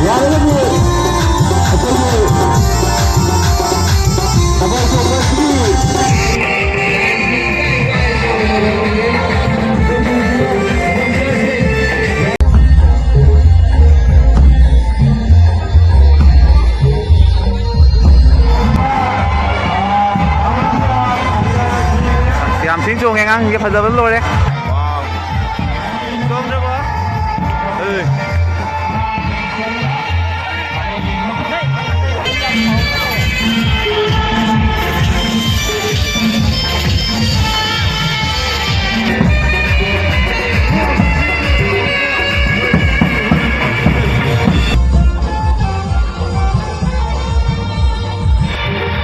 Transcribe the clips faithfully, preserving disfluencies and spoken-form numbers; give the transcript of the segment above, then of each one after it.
ꯌꯥꯔꯒꯗꯤ ꯑꯩꯈꯣꯏꯒꯤ ꯊꯥꯕꯜ ꯆꯣꯡꯕꯁꯤꯒꯤ ꯌꯥꯝ ꯊꯤꯅ ꯆꯣꯡꯉꯦ ꯑꯉꯥꯡꯁꯤꯡꯁꯦ, ꯐꯖꯕ ꯂꯣꯏꯔꯦ꯫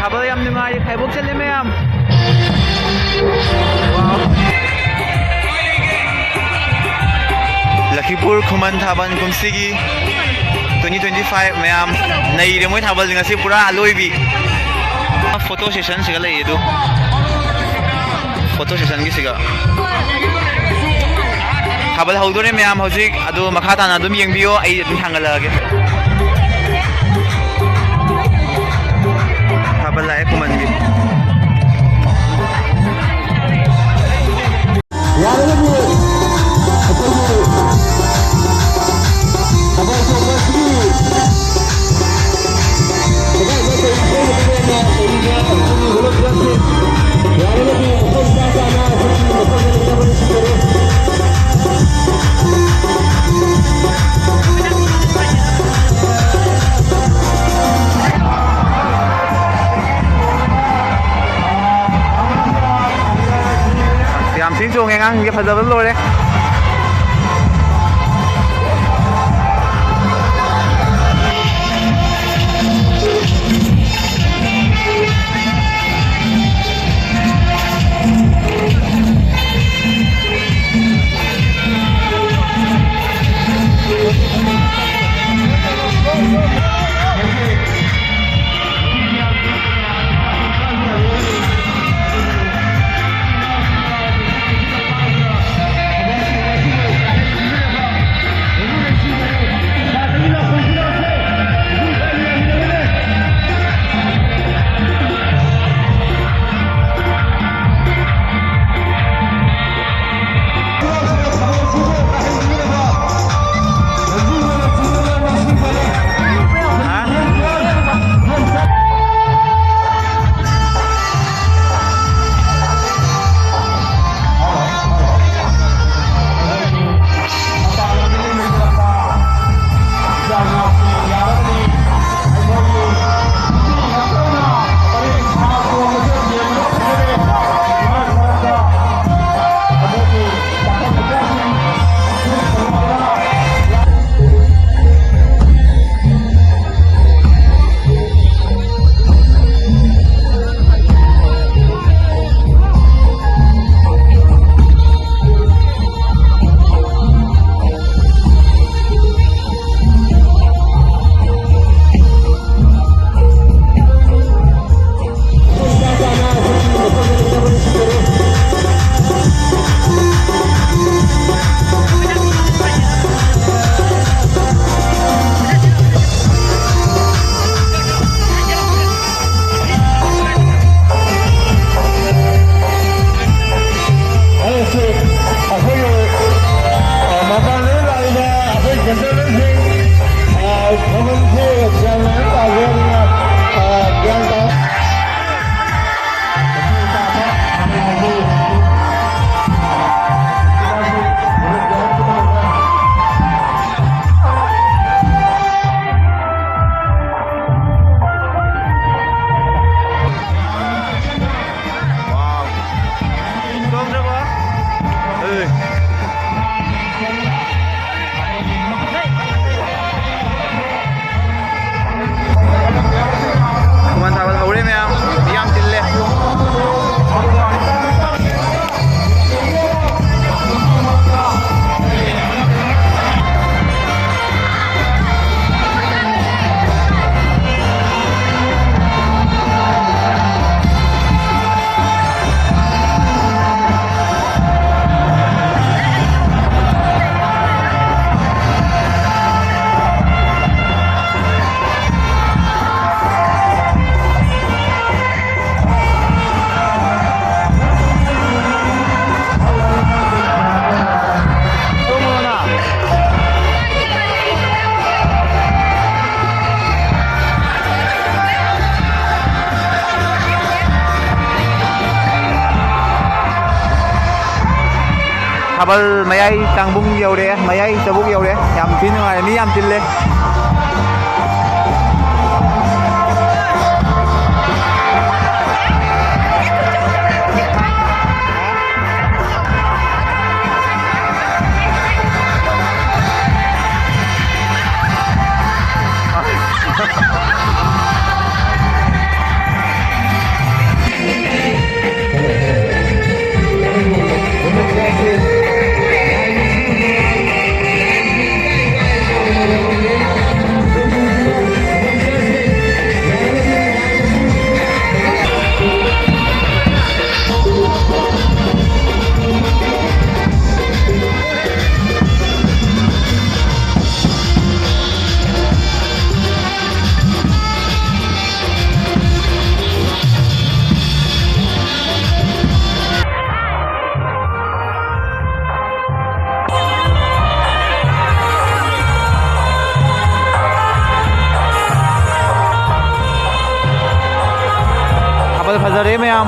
ꯊꯥꯕꯜ ꯌꯥꯝ ꯅꯨꯡꯉꯥꯏ, ꯈꯥꯏꯕꯣꯛ ꯆꯠꯂꯦ ꯃꯌꯥꯝ꯫ ꯂꯈꯤꯄꯨꯔ ꯈꯨꯃꯟ ꯊꯥꯕꯜ ꯀꯨꯝꯁꯤꯒꯤ twenty twenty five ꯃꯌꯥꯝ ꯅꯩꯔꯦ ꯃꯣꯏ ꯊꯥꯕꯜꯁꯦ ꯉꯁꯤ ꯄꯨꯔꯥ ꯑꯂꯣꯏꯕꯤ꯫ ꯐꯣꯇꯣ ꯁꯦꯁꯟꯁꯤꯒ ꯂꯩꯌꯦ ꯑꯗꯨ꯫ ꯐꯣꯇꯣ ꯁꯦꯁꯟꯒꯤꯁꯤꯒ꯫ ꯊꯥꯕꯜ ꯍꯧꯗꯣꯔꯦ ꯃꯌꯥꯝ ꯍꯧꯖꯤꯛ꯫ ꯑꯗꯨ ꯃꯈꯥ ꯇꯥꯅ ꯑꯗꯨꯝ ꯌꯦꯡꯕꯤꯌꯣ, ꯑꯩ ꯑꯗꯨꯝ ꯊꯥꯡꯒꯠꯂꯛꯑꯒꯦ꯫ ꯊꯥꯕꯜ ꯂꯥꯛꯑꯦ ꯈꯨꯃꯟꯒꯤ꯫ ꯌꯥꯔꯒꯗꯤ ꯑꯩꯈꯣꯏꯒꯤ ꯊꯥꯕꯜ ꯆꯣꯡꯕꯁꯤꯒꯤ ꯌꯥꯔꯒꯗꯤ ꯃꯐꯝ ꯆꯥ ꯆꯥꯅ ꯑꯩꯈꯣꯏꯒꯤ ꯃꯐꯝꯗ ꯂꯩꯅꯕ ꯅꯤꯡꯁꯤꯡꯖꯔꯤ꯫ ꯌꯥꯝ ꯊꯤꯅ ꯆꯣꯡꯉꯦ ꯑꯉꯥꯡꯁꯤꯡꯁꯦ, ꯐꯖꯕ ꯂꯣꯏꯔꯦ꯫ ꯃꯌꯥꯏ ꯇꯥꯡꯕꯨꯡ ꯌꯧꯔꯦ, ꯃꯌꯥꯏ ꯆꯕꯨꯛ ꯌꯧꯔꯦ꯫ ꯌꯥꯝ ꯊꯤ ꯅꯨꯡꯉꯥꯏꯔꯦ, ꯃꯤ ꯌꯥꯝ ꯇꯤꯜꯂꯦ꯫ ꯊꯥꯕꯜ ꯐꯖꯔꯦ ꯃꯌꯥꯝ꯫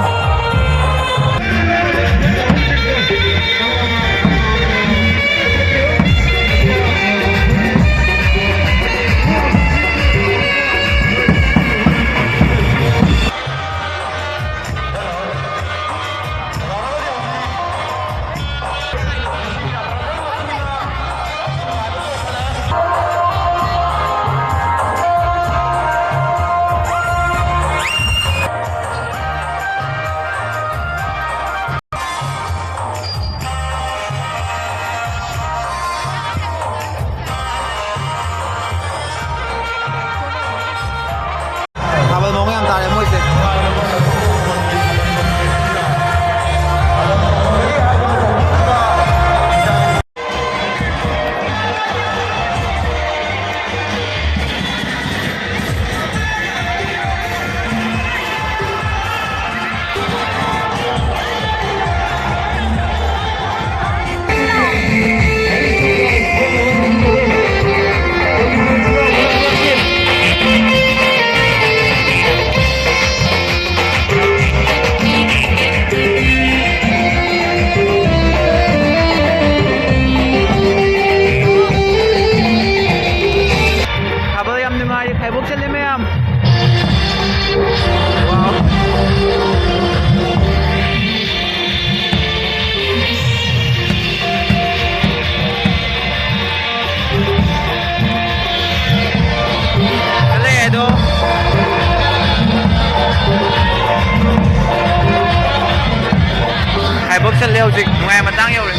ꯈꯥꯏꯕꯣꯛ ꯆꯠꯂꯦ ꯃꯌꯥꯝ꯫ ꯋꯥꯎ꯫ ꯆꯠꯂꯦ ꯑꯗꯣ꯫ ꯈꯥꯏꯕꯣꯛ ꯆꯠꯂꯦ ꯍꯧꯖꯤꯛ꯫ ꯅꯨꯡꯉꯥꯏ ꯃꯇꯥꯡ ꯌꯧꯔꯦ꯫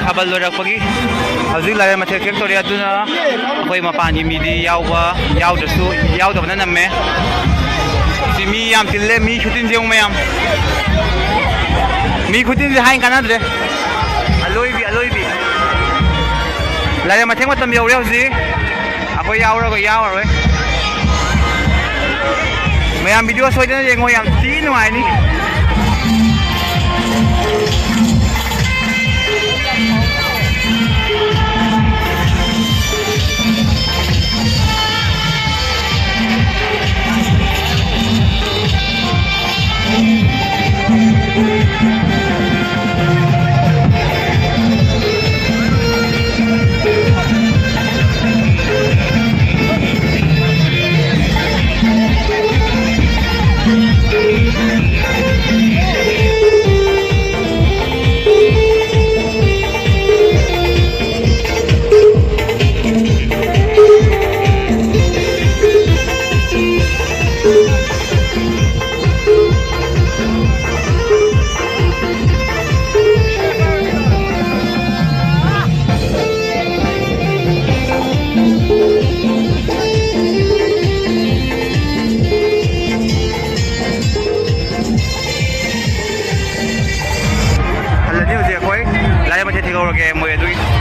ꯊꯥꯕꯜ ꯂꯣꯏꯔꯛꯄꯒꯤ ꯍꯧꯖꯤꯛ ꯂꯥꯏꯔꯦꯝ ꯃꯊꯦꯛ ꯊꯦꯛꯇꯣꯔꯦ꯫ ꯑꯗꯨꯅ ꯑꯩꯈꯣꯏ ꯃꯄꯥꯟꯒꯤ ꯃꯤꯗꯤ ꯌꯥꯎꯕ, ꯌꯥꯎꯗ꯭ꯔꯁꯨ, ꯌꯥꯎꯗꯕꯅ ꯅꯝꯃꯦ꯫ ꯁꯤ ꯃꯤ ꯌꯥꯝ ꯆꯤꯜꯂꯦ, ꯃꯤ ꯈꯨꯆꯤꯟꯁꯦ ꯌꯦꯡꯉꯨ ꯃꯌꯥꯝ꯫ ꯃꯤ ꯈꯨꯆꯤꯟꯁꯦ ꯍꯥꯏ ꯀꯥꯟꯅꯗ꯭ꯔꯦ꯫ ꯑꯂꯣꯏꯕꯤ, ꯑꯂꯣꯏꯕꯤ꯫ ꯂꯥꯏꯔꯦꯝ ꯃꯊꯦꯛ ꯃꯇꯝ ꯌꯧꯔꯦ ꯍꯧꯖꯤꯛ꯫ ꯑꯩꯈꯣꯏ ꯌꯥꯎꯔꯒ ꯌꯥꯎꯔꯔꯣꯏ꯫ ꯃꯌꯥꯝ ꯚꯤꯗꯤꯑꯣ ꯁꯣꯏꯗꯅ ꯌꯦꯡꯉꯣ, ꯌꯥꯝ ꯊꯤ ꯅꯨꯡꯉꯥꯏꯅꯤ꯫ ꯀꯧꯔꯒꯦ ꯃꯣꯏ ꯑꯗꯨꯒꯤ꯫